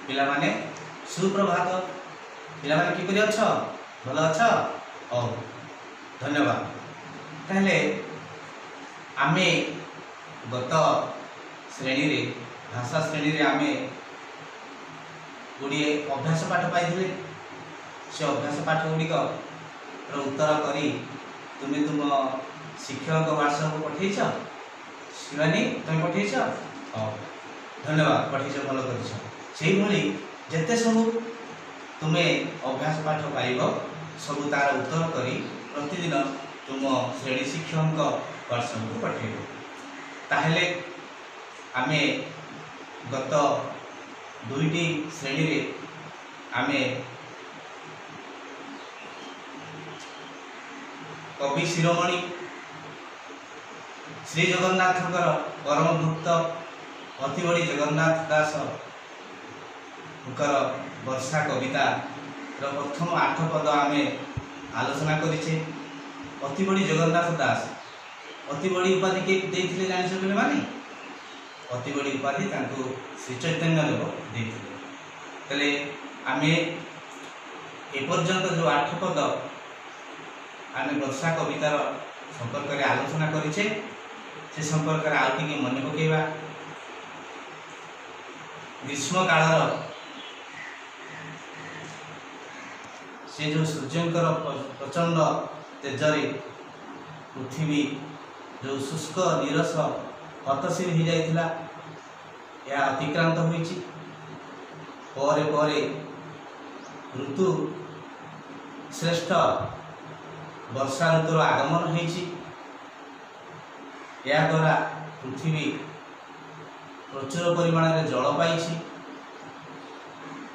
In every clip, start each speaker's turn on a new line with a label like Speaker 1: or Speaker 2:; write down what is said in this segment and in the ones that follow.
Speaker 1: ପିଲାମାନେ ସୁପ୍ରଭାତ। ପିଲାମାନେ କିପରି ଅଛ? ଭଲ ଅଛ? ହଉ, ଧନ୍ୟବାଦ। ତାହେଲେ ଆମେ ଗତ ଶ୍ରେଣୀରେ, ଭାଷା ଶ୍ରେଣୀରେ ଆମେ ଗୁଡ଼ିଏ ଅଭ୍ୟାସ ପାଠ ପାଇଥିଲେ। ସେ ଅଭ୍ୟାସ ପାଠ ଗୁଡ଼ିକର ଉତ୍ତର କରି ତୁମେ ତୁମ ଶିକ୍ଷକଙ୍କ ହ୍ୱାଟ୍ସଆପ୍କୁ ପଠେଇଛ? ଶିବାନୀ, ତୁମେ ପଠେଇଛ? ହଉ, ଧନ୍ୟବାଦ, ପଠେଇଛ, ଭଲ କରିଛ। ସେଇଭଳି ଯେତେ ସବୁ ତୁମେ ଅଭ୍ୟାସ ପାଠ ପାଇବ, ସବୁ ତାର ଉତ୍ତର କରି ପ୍ରତିଦିନ ତୁମ ଶ୍ରେଣୀ ଶିକ୍ଷକଙ୍କ ହ୍ୱାଟ୍ସଆପ୍କୁ ପଠେଇବ। ତାହେଲେ ଆମେ ଗତ ଦୁଇଟି ଶ୍ରେଣୀରେ ଆମେ କବି ଶିରୋମଣି ଶ୍ରୀ ଜଗନ୍ନାଥଙ୍କର ପରମ ଭକ୍ତ ଅତିବଡ଼ି ଜଗନ୍ନାଥ ଦାସଙ୍କର ବର୍ଷା କବିତାର ପ୍ରଥମ 8 ପଦ ଆମେ ଆଲୋଚନା କରିଛେ। ଅତିବଡ଼ି ଜଗନ୍ନାଥ ଦାସ, ଅତିବଡ଼ି ଉପାଧି କିଏ ଦେଇଥିଲେ ଜାଣିଛ ପିଲାମାନେ? ଅତିବଡ଼ି ଉପାଧି ତାଙ୍କୁ ଶ୍ରୀ ଚୈତନ୍ୟ ଦେବ ଦେଇଥିଲେ। ତାହେଲେ ଆମେ ଏପର୍ଯ୍ୟନ୍ତ ଯେଉଁ 8 ପଦ ଆମେ ବର୍ଷା କବିତାର ସମ୍ପର୍କରେ ଆଲୋଚନା କରିଛେ, ସେ ସମ୍ପର୍କରେ ଆଉ ଟିକେ ମନେ ପକାଇବା। ଗ୍ରୀଷ୍ମକାଳର ସେ ଯେଉଁ ସୂର୍ଯ୍ୟଙ୍କର ପ୍ରଚଣ୍ଡ ତେଜରେ ପୃଥିବୀ ଯେଉଁ ଶୁଷ୍କ, ନିରସ, ହତଶୀଲ ହୋଇଯାଇଥିଲା, ଏହା ଅତିକ୍ରାନ୍ତ ହୋଇଛି। ପରେ ପରେ ଋତୁ ଶ୍ରେଷ୍ଠ ବର୍ଷା ଋତୁର ଆଗମନ ହୋଇଛି। ଏହାଦ୍ୱାରା ପୃଥିବୀ ପ୍ରଚୁର ପରିମାଣରେ ଜଳ ପାଇଛି।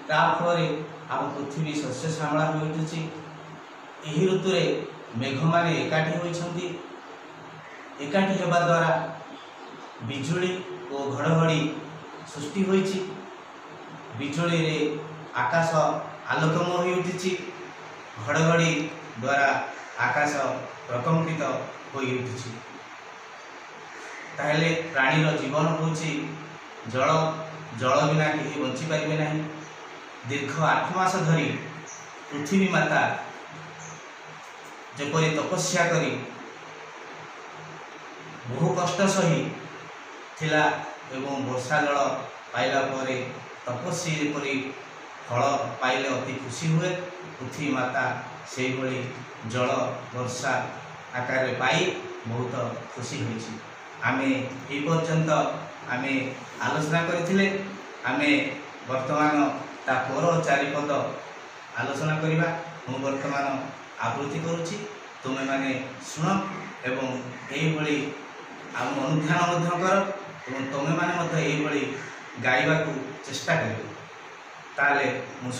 Speaker 1: ତା ଫଳରେ ଆମ ପୃଥିବୀ ଶସ୍ୟ ଶ୍ୟାମଳା ହୋଇଉଠୁଛି। ଏହି ଋତୁରେ ମେଘମାନେ ଏକାଠି ହୋଇଛନ୍ତି। ଏକାଠି ହେବା ଦ୍ୱାରା ବିଜୁଳି ଓ ଘଡ଼ଘଡ଼ି ସୃଷ୍ଟି ହୋଇଛି। ବିଜୁଳିରେ ଆକାଶ ଆଲୋକମୟ ହୋଇଉଠିଛି। ଘଡ଼ଘଡ଼ି ଦ୍ୱାରା ଆକାଶ ପ୍ରକମ୍ପିତ ହୋଇଉଠିଛି। ତାହେଲେ ପ୍ରାଣୀର ଜୀବନ ହେଉଛି ଜଳ। ଜଳ ବିନା କେହି ବଞ୍ଚିପାରିବେ ନାହିଁ। ଦୀର୍ଘ 8 ମାସ ଧରି ପୃଥିବୀ ମାତା ଯେପରି ତପସ୍ୟା କରି ବହୁ କଷ୍ଟ ସହି ଥିଲା ଏବଂ ବର୍ଷା ଜଳ ପାଇଲା ପରେ ତପସ୍ୱୀ ଯେପରି ଫଳ ପାଇଲେ ଅତି ଖୁସି ହୁଏ, ପୃଥିବୀ ମାତା ସେଇଭଳି ଜଳ ବର୍ଷା ଆକାରରେ ପାଇ ବହୁତ ଖୁସି ହୋଇଛି। ଆମେ ଏହି ପର୍ଯ୍ୟନ୍ତ ଆମେ ଆଲୋଚନା କରିଥିଲେ। ଆମେ ବର୍ତ୍ତମାନ ତା ପର 4 ପଦ ଆଲୋଚନା କରିବା। ମୁଁ ବର୍ତ୍ତମାନ ଆବୃତ୍ତି କରୁଛି, ତୁମେମାନେ ଶୁଣ ଏବଂ ଏଇଭଳି ଆମ ଅନୁଧ୍ୟାନ ମଧ୍ୟ କର ଏବଂ ତୁମେମାନେ ମଧ୍ୟ ଏଇଭଳି ଗାଇବାକୁ ଚେଷ୍ଟା କରିବ। ତାହେଲେ ମୁଁ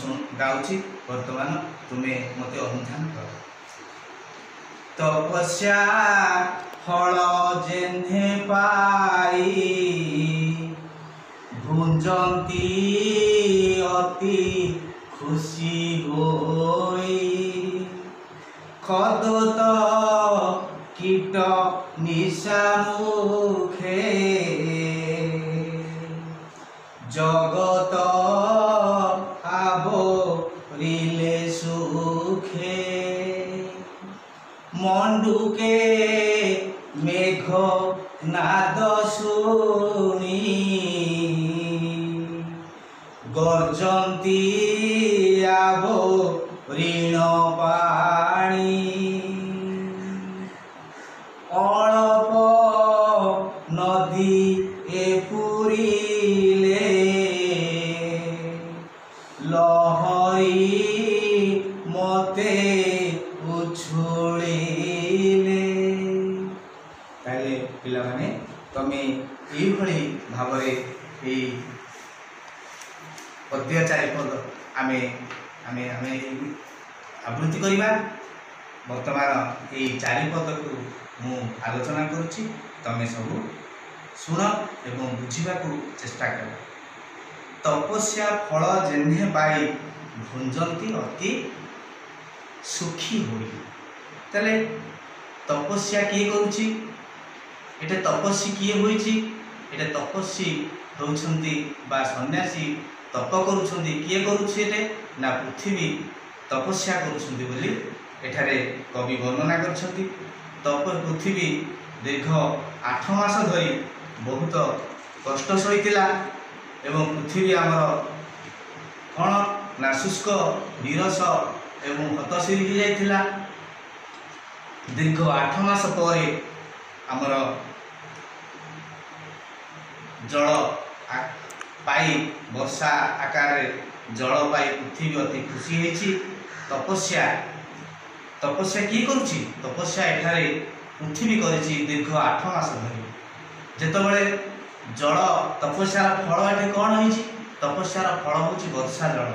Speaker 1: ଗାଉଛି ବର୍ତ୍ତମାନ, ତୁମେ ମୋତେ ଅନୁଧ୍ୟାନ କର। ତପସ୍ୟା ଫଳ ଯେହ୍ନେ ପାଇ ଭୁଞ୍ଜନ୍ତି ଅତି ଖୁସି ହୋଇ, ଖଦୋତ କୀଟ ନିଶା ମୁଖେ ଜଗତ ଆବରିଲେ ସୁଖେ। ମଣ୍ଡୁକେ ମେଘ ନାଦ ଶୁଣି ଗର୍ଜନ୍ତି ଆବରିଣ ପାଣି, ଅଳପ ନଦୀ ଏ ପୁରିଲେ ଲହରୀ ମତେ ଉଛୁଳିଲେ। ତାହେଲେ ପିଲାମାନେ, ତମେ ଏଇଭଳି ଭାବରେ ଏଇ ପଦ୍ୟ 4 ପଦ ଆମେ ଆମେ ଆମେ ଆବୃତ୍ତି କରିବା। ବର୍ତ୍ତମାନ ଏଇ 4 ପଦକୁ ମୁଁ ଆଲୋଚନା କରୁଛି, ତମେ ସବୁ ଶୁଣ ଏବଂ ବୁଝିବାକୁ ଚେଷ୍ଟା କର। ତପସ୍ୟା ଫଳ ଯେହ୍ନେ ପାଇ ଭୁଞ୍ଜନ୍ତି ଅତି ସୁଖୀ ହୋଇ। ତାହେଲେ ତପସ୍ୟା କିଏ କରୁଛି? ଏଟା ତପସ୍ୱୀ କିଏ ହୋଇଛି? ଏଟା ତପସ୍ୱୀ ହେଉଛନ୍ତି ବା ସନ୍ନ୍ୟାସୀ ତପ କରୁଛନ୍ତି। କିଏ କରୁଛି ଏଟେ ନା ପୃଥିବୀ ତପସ୍ୟା କରୁଛନ୍ତି ବୋଲି ଏଠାରେ କବି ବର୍ଣ୍ଣନା କରିଛନ୍ତି। ତପ ପୃଥିବୀ ଦୀର୍ଘ 8 ମାସ ଧରି ବହୁତ କଷ୍ଟ ସହିଥିଲା ଏବଂ ପୃଥିବୀ ଆମର କ'ଣ ନା ଶୁଷ୍କ, ନିରସ ଏବଂ ହତଶୀଲ ହେଇଯାଇଥିଲା। ଦୀର୍ଘ 8 ମାସ ପରେ ଆମର ଜଳ ପାଇ, ବର୍ଷା ଆକାରରେ ଜଳ ପାଇ ପୃଥିବୀ ଅତି ଖୁସି ହେଇଛି। ତପସ୍ୟା, ତପସ୍ୟା କିଏ କରୁଛି? ତପସ୍ୟା ଏଠାରେ ପୃଥିବୀ କରିଛି ଦୀର୍ଘ 8 ମାସ ଧରି। ଯେତେବେଳେ ଜଳ, ତପସ୍ୟାର ଫଳ ଏଠି କ'ଣ ହେଇଛି? ତପସ୍ୟାର ଫଳ ହେଉଛି ବର୍ଷା ଜଳ।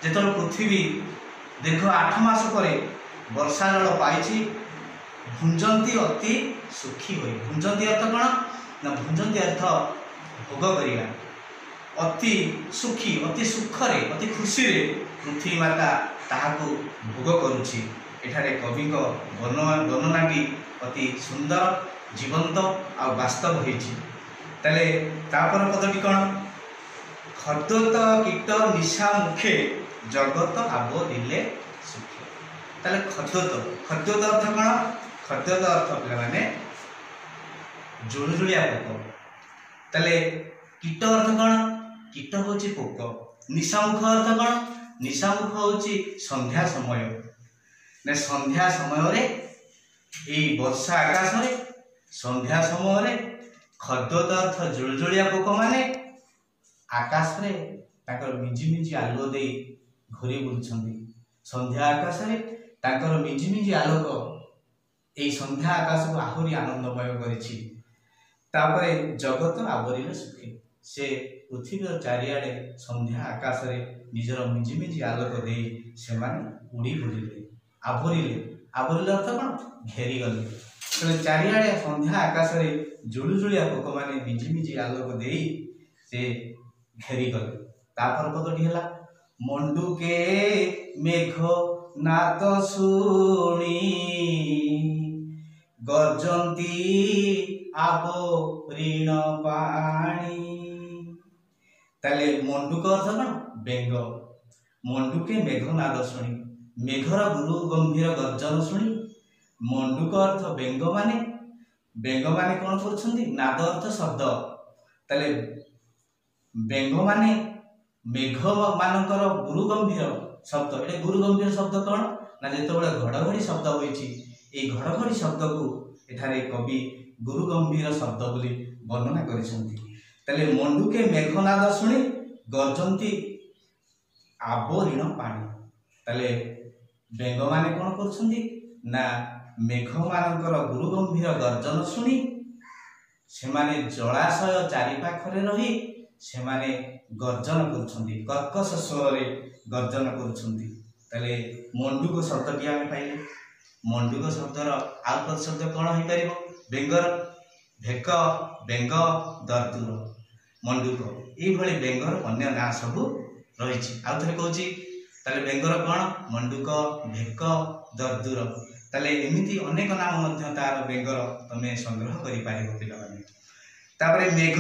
Speaker 1: ଯେତେବେଳେ ପୃଥିବୀ ଦୀର୍ଘ 8 ମାସ ପରେ ବର୍ଷା ଜଳ ପାଇଛି, ଭୁଞ୍ଜନ୍ତି ଅତି ସୁଖୀ ହୋଇ। ଭୁଞ୍ଜନ୍ତି ଅର୍ଥ କ'ଣ ନା ଭୁଞ୍ଜନ୍ତି ଅର୍ଥ ଭୋଗ କରିବା। ଅତି ସୁଖୀ, ଅତି ସୁଖରେ, ଅତି ଖୁସିରେ ପୃଥିବୀ ମାତା ତାହାକୁ ଭୋଗ କରୁଛି। ଏଠାରେ କବିଙ୍କ ବର୍ଣ୍ଣନାଟି ଅତି ସୁନ୍ଦର, ଜୀବନ୍ତ ଆଉ ବାସ୍ତବ ହେଇଛି। ତାହେଲେ ତାପର ପଦଟି କ'ଣ? ଖଦ୍ୟତ କୀଟ ନିଶା ମୁଖେ ଜଗତ ଆବରିଲେ ସୁଖେ। ତାହେଲେ ଖଦ୍ୟତ, ଖଦ୍ୟତ ଅର୍ଥ କ'ଣ? ଖଦ୍ୟତ ଅର୍ଥ ପିଲାମାନେ ଜୁଳୁଜୁଳିଆ ପୋକ। ତାହେଲେ କୀଟ ଅର୍ଥ କ'ଣ? କୀଟ ହେଉଛି ପୋକ। ନିଶାମୁଖ ଅର୍ଥ କ'ଣ? ନିଶାମୁଖ ହେଉଛି ସନ୍ଧ୍ୟା ସମୟ। ନା ସନ୍ଧ୍ୟା ସମୟରେ ଏଇ ବର୍ଷା ଆକାଶରେ ସନ୍ଧ୍ୟା ସମୟରେ ଖଦ୍ୟତ ଅର୍ଥ ଜୁଳୁଜୁଳିଆ ପୋକମାନେ ଆକାଶରେ ତାଙ୍କର ମିଞ୍ଜି ମିଞ୍ଜି ଆଲୁଅ ଦେଇ ଘୁରି ବୁଲୁଛନ୍ତି। ସନ୍ଧ୍ୟା ଆକାଶରେ ତାଙ୍କର ମିଞ୍ଜି ମିଞ୍ଜି ଆଲୋକ ଏଇ ସନ୍ଧ୍ୟା ଆକାଶକୁ ଆହୁରି ଆନନ୍ଦମୟ କରିଛି। ତାପରେ ଜଗତ ଆବରିଲେ ସୁଖେ, ସେ ପୃଥିବୀର ଚାରିଆଡ଼େ ସନ୍ଧ୍ୟା ଆକାଶରେ ନିଜର ମିଞ୍ଜି ମିଞ୍ଜି ଆଲୋକ ଦେଇ ସେମାନେ ଉଡ଼ି ବୁଲିଲେ, ଆବରିଲେ। ଆବରିଲେ ଅର୍ଥ କ'ଣ? ଘେରିଗଲେ। ତେଣୁ ଚାରିଆଡ଼େ ସନ୍ଧ୍ୟା ଆକାଶରେ ଜୁଳୁଜୁଳିଆ ପୋକମାନେ ମିଞ୍ଜି ମିଞ୍ଜି ଆଲୋକ ଦେଇ ସେ ଘେରିଗଲେ। ତାପର ପଦଟି ହେଲା ମଣ୍ଡୁକେ ମେଘ ନାଦ ଶୁଣି ଗର୍ଜନ୍ତି ଆବରିଣ ପାଣି। ତାହେଲେ ମଣ୍ଡୁକ ଅର୍ଥ କ'ଣ? ବେଙ୍ଗ। ମଣ୍ଡୁକେ ମେଘନାଦ ଶୁଣି, ମେଘର ଗୁରୁ ଗମ୍ଭୀର ଗର୍ଜନ ଶୁଣି। ମଣ୍ଡୁକ ଅର୍ଥ ବେଙ୍ଗମାନେ, ବେଙ୍ଗମାନେ କ'ଣ କରୁଛନ୍ତି? ନାଦ ଅର୍ଥ ଶବ୍ଦ। ତାହେଲେ ବେଙ୍ଗମାନେ ମେଘ ମାନଙ୍କର ଗୁରୁ ଗମ୍ଭୀର ଶବ୍ଦ। ଏଠି ଗୁରୁ ଗମ୍ଭୀର ଶବ୍ଦ କ'ଣ ନା ଯେତେବେଳେ ଘଡ଼ଘଡ଼ି ଶବ୍ଦ ହୋଇଛି, ଏଇ ଘଡ଼ଘଡ଼ି ଶବ୍ଦକୁ ଏଠାରେ କବି ଗୁରୁ ଗମ୍ଭୀର ଶବ୍ଦ ବୋଲି ବର୍ଣ୍ଣନା କରିଛନ୍ତି। ତାହେଲେ ମଣ୍ଡୁକେ ମେଘନାଦ ଶୁଣି ଗର୍ଜନ୍ତି ଆବରିଣ ପାଣି। ତାହେଲେ ବେଙ୍ଗମାନେ କ'ଣ କରୁଛନ୍ତି ନା ମେଘମାନଙ୍କର ଗୁରୁ ଗମ୍ଭୀର ଗର୍ଜନ ଶୁଣି ସେମାନେ ଜଳାଶୟ ଚାରିପାଖରେ ରହି ସେମାନେ ଗର୍ଜନ କରୁଛନ୍ତି, କର୍କଶ ସ୍ୱରରେ ଗର୍ଜନ କରୁଛନ୍ତି। ତାହେଲେ ମଣ୍ଡୁକ ଶବ୍ଦଟି ଆମେ ପାଇଲେ। ମଣ୍ଡୁକ ଶବ୍ଦର ଆଉ ପ୍ରତିଶବ୍ଦ କ'ଣ ହେଇପାରିବ? ବେଙ୍ଗର ଭେକ, ବେଙ୍ଗ, ଦର୍ଦୁର, ମଣ୍ଡୁକ, ଏଇଭଳି ବେଙ୍ଗର ଅନ୍ୟ ନାଁ ସବୁ ରହିଛି। ଆଉ ଥରେ କହୁଛି, ତାହେଲେ ବେଙ୍ଗର କ'ଣ? ମଣ୍ଡୁକ, ଭେକ, ଦର୍ଦୁର। ତାହେଲେ ଏମିତି ଅନେକ ନାମ ମଧ୍ୟ ତାର ବେଙ୍ଗର ତମେ ସଂଗ୍ରହ କରିପାରିବ ପିଲାମାନେ। ତାପରେ ମେଘ,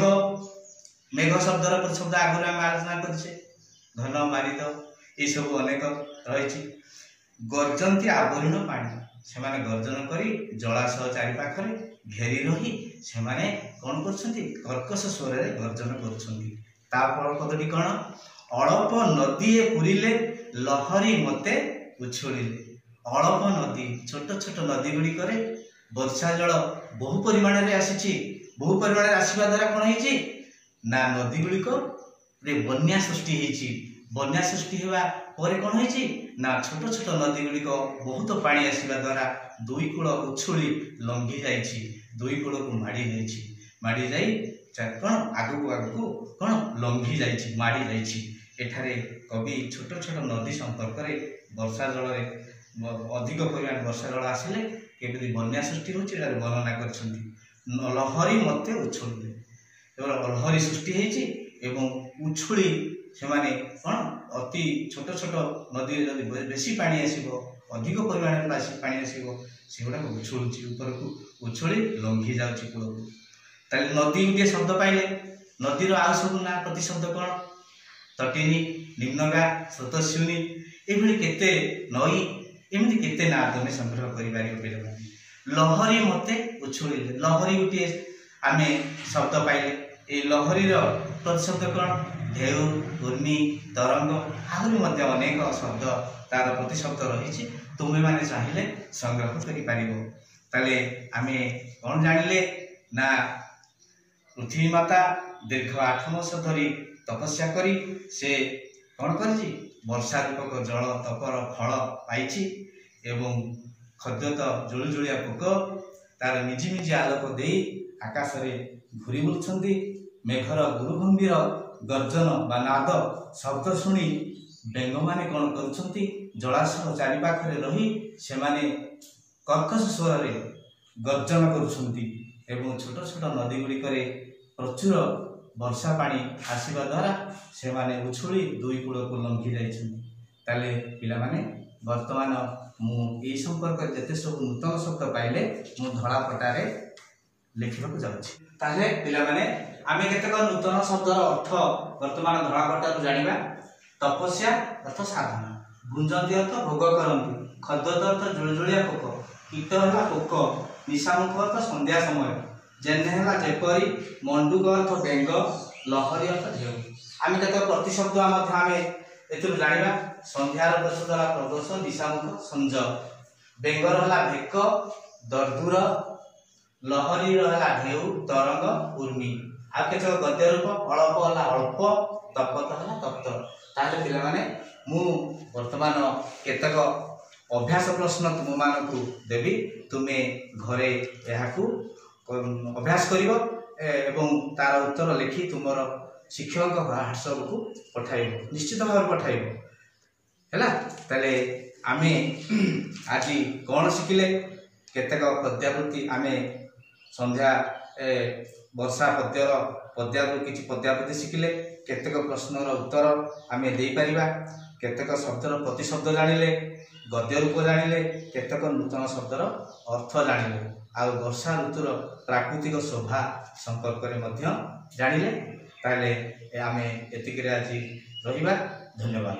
Speaker 1: ମେଘ ଶବ୍ଦର ପ୍ରତିଶବ୍ଦ ଆଗରୁ ଆମେ ଆଲୋଚନା କରିଛେ, ଘନ, ମାରିଦ, ଏସବୁ ଅନେକ ରହିଛି। ଗର୍ଜନ୍ତି ଆବରିଣ ପାଣି, ସେମାନେ ଗର୍ଜନ କରି ଜଳାଶୟ ଚାରିପାଖରେ ଘେରି ରହି ସେମାନେ କ'ଣ କରୁଛନ୍ତି? କର୍କଶ ସ୍ୱରରେ ଗର୍ଜନ କରୁଛନ୍ତି। ତା ଫଳ ପଦଟି କ'ଣ? ଅଳପ ନଦୀଏ ପୁରିଲେ ଲହରୀ ମତେ ଉଛୁଳିଲେ। ଅଳପ ନଦୀ, ଛୋଟ ଛୋଟ ନଦୀ ଗୁଡ଼ିକରେ ବର୍ଷା ଜଳ ବହୁ ପରିମାଣରେ ଆସିଛି। ବହୁ ପରିମାଣରେ ଆସିବା ଦ୍ୱାରା କ'ଣ ହେଇଛି ନା ନଦୀ ଗୁଡ଼ିକରେ ବନ୍ୟା ସୃଷ୍ଟି ହେଇଛି। ବନ୍ୟା ସୃଷ୍ଟି ହେବା ପରେ କ'ଣ ହେଇଛି ନା ଛୋଟ ଛୋଟ ନଦୀ ଗୁଡ଼ିକ ବହୁତ ପାଣି ଆସିବା ଦ୍ୱାରା ଦୁଇ କୂଳ ଉଛୁଳି ଲଙ୍ଘି ଯାଇଛି, ଦୁଇ କୂଳକୁ ମାଡ଼ି ଯାଇଛି। ମାଡ଼ି ଯାଇ କ'ଣ ଆଗକୁ ଆଗକୁ କ'ଣ ଲଙ୍ଘି ଯାଇଛି, ମାଡ଼ି ଯାଇଛି। ଏଠାରେ କବି ଛୋଟ ଛୋଟ ନଦୀ ସମ୍ପର୍କରେ ବର୍ଷା ଜଳରେ ଅଧିକ ପରିମାଣ ବର୍ଷା ଜଳ ଆସିଲେ କେମିତି ବନ୍ୟା ସୃଷ୍ଟି ହେଉଛି ଏଠାରେ ବର୍ଣ୍ଣନା କରିଛନ୍ତି। ଲହରୀ ମୋତେ ଉଛୁଳିଲେ, ଏବଂ ଲହରୀ ସୃଷ୍ଟି ହେଇଛି ଏବଂ ଉଛୁଳି ସେମାନେ କ'ଣ ଅତି ଛୋଟ ଛୋଟ ନଦୀରେ ଯଦି ବେଶୀ ପାଣି ଆସିବ, ଅଧିକ ପରିମାଣରେ ପାଣି ଆସିବ, ସେଗୁଡ଼ାକ ଉଛୁଳୁଛି ଉପରକୁ, ଉଛୁଳି ଲଙ୍ଘି ଯାଉଛି କୂଳକୁ। ତାହେଲେ ନଦୀ ଗୋଟିଏ ଶବ୍ଦ ପାଇଲେ। ନଦୀର ଆଉ ସବୁ ନାଁ ପ୍ରତିଶବ୍ଦ କ'ଣ? ତଟିନୀ, ନିମ୍ନଗା, ସ୍ରୋତସ୍ୱିନୀ, ଏଭଳି କେତେ ନଈ, ଏମିତି କେତେ ନାଁ ତୁମେ ସଂଗ୍ରହ କରିପାରିବ ପିଲାମାନେ। ଲହରୀ ମୋତେ ଉଛୁଳିଲେ, ଲହରୀ ଗୋଟିଏ ଆମେ ଶବ୍ଦ ପାଇଲେ। ଏଇ ଲହରୀର ପ୍ରତିଶବ୍ଦ କ'ଣ? ଢେଉ, ଉର୍ମି, ତରଙ୍ଗ, ଆହୁରି ମଧ୍ୟ ଅନେକ ଶବ୍ଦ ତାର ପ୍ରତିଶବ୍ଦ ରହିଛି। ତୁମେମାନେ ଚାହିଁଲେ ସଂଗ୍ରହ କରିପାରିବ। ତାହେଲେ ଆମେ କ'ଣ ଜାଣିଲେ ନା ପୃଥିବୀ ମାତା ଦୀର୍ଘ 8 ମାସ ଧରି ତପସ୍ୟା କରି ସେ କ'ଣ କରିଛି? ବର୍ଷା ରୂପକ ଜଳ ତପର ଫଳ ପାଇଛି ଏବଂ ଖଦ୍ୟତ ଜୁଳୁଜୁଳିଆ ପୋକ ତାର ମିଜି ମିଜି ଆଲୋକ ଦେଇ ଆକାଶରେ ଘୁରି ବୁଲୁଛନ୍ତି। ମେଘର ଗୁରୁଗମ୍ଭୀର ଗର୍ଜନ ବା ନାଦ ଶବ୍ଦ ଶୁଣି ବେଙ୍ଗମାନେ କ'ଣ କରୁଛନ୍ତି? ଜଳାଶୟ ଚାରିପାଖରେ ରହି ସେମାନେ କର୍କଶ ସ୍ୱରରେ ଗର୍ଜନ କରୁଛନ୍ତି ଏବଂ ଛୋଟ ଛୋଟ ନଦୀ ଗୁଡ଼ିକରେ ପ୍ରଚୁର ବର୍ଷା ପାଣି ଆସିବା ଦ୍ୱାରା ସେମାନେ ଉଛୁଳି ଦୁଇ କୂଳକୁ ଲଙ୍ଘି ଯାଇଛନ୍ତି। ତାହେଲେ ପିଲାମାନେ, ବର୍ତ୍ତମାନ ମୁଁ ଏଇ ସମ୍ପର୍କରେ ଯେତେ ସବୁ ନୂତନ ଶବ୍ଦ ପାଇଲେ ମୁଁ ଧଳା ପଟାରେ ଲେଖିବାକୁ ଯାଉଛି। ତାହେଲେ ପିଲାମାନେ, ଆମେ କେତେକ ନୂତନ ଶବ୍ଦର ଅର୍ଥ ବର୍ତ୍ତମାନ ଧଳା ପଟାରୁ ଜାଣିବା। ତପସ୍ୟା ଅର୍ଥ ସାଧନା, ଭୁଞ୍ଜନ୍ତି ଅର୍ଥ ଭୋଗ କରନ୍ତି, ଖଦ୍ୟତ ଅର୍ଥ ଜୁଳୁଜୁଳିଆ ପୋକ, କୀଟ ହେଲା ପୋକ, ନିଶାମୁଖ ଅର୍ଥ ସନ୍ଧ୍ୟା ସମୟ, ଜେନେ ହେଲା ଯେପରି, ମଣ୍ଡୁକ ଅର୍ଥ ବେଙ୍ଗ, ଲହରୀ ଅର୍ଥ ଢେଉ। ଆମେ କେତେକ ପ୍ରତିଶବ୍ଦ ମଧ୍ୟ ଆମେ ଏଥିରୁ ଜାଣିବା। ସନ୍ଧ୍ୟାର ପ୍ରତିଶବ୍ଦ ହେଲା ପ୍ରଦୋଷ, ନିଶାମୁଖ ସଞ୍ଜ, ବେଙ୍ଗର ହେଲା ଭେକ, ଦର୍ଦୁର, ଲହରୀର ହେଲା ଢେଉ, ତରଙ୍ଗ, ଉର୍ମି। ଆଉ କେତେକ ଗଦ୍ୟ ରୂପ, ଅଳପ ହେଲା ଅଳ୍ପ, ତପତ ହେଲା ତପ୍ତ। ତାହେଲେ ପିଲାମାନେ, ମୁଁ ବର୍ତ୍ତମାନ କେତେକ ଅଭ୍ୟାସ ପ୍ରଶ୍ନ ତୁମମାନଙ୍କୁ ଦେବି। ତୁମେ ଘରେ ଏହାକୁ ଅଭ୍ୟାସ କରିବ ଏବଂ ତାର ଉତ୍ତର ଲେଖି ତୁମର ଶିକ୍ଷକଙ୍କ ହ୍ୱାଟ୍ସଆପକୁ ପଠାଇବ, ନିଶ୍ଚିତ ଭାବରେ ପଠାଇବ। ହେଲା? ତାହେଲେ ଆମେ ଆଜି କ'ଣ ଶିଖିଲେ? କେତେକ ପଦ୍ୟାବୃତ୍ତି ଆମେ ସନ୍ଧ୍ୟା ବର୍ଷା ପଦ୍ୟର ପଦ୍ୟାବୃତ୍ତି, କିଛି ପଦ୍ୟାବୃତ୍ତି ଶିଖିଲେ। କେତେକ ପ୍ରଶ୍ନର ଉତ୍ତର ଆମେ ଦେଇପାରିବା। କେତେକ ଶବ୍ଦର ପ୍ରତିଶବ୍ଦ ଜାଣିଲେ, ଗଦ୍ୟ ରୂପ ଜାଣିଲେ, କେତେକ ନୂତନ ଶବ୍ଦର ଅର୍ଥ ଜାଣିଲେ, ଆଉ ବର୍ଷା ଋତୁର ପ୍ରାକୃତିକ ଶୋଭା ସମ୍ପର୍କରେ ମଧ୍ୟ ଜାଣିଲେ। ତାହେଲେ ଆମେ ଏତିକିରେ ଆଜି ରହିବା। ଧନ୍ୟବାଦ।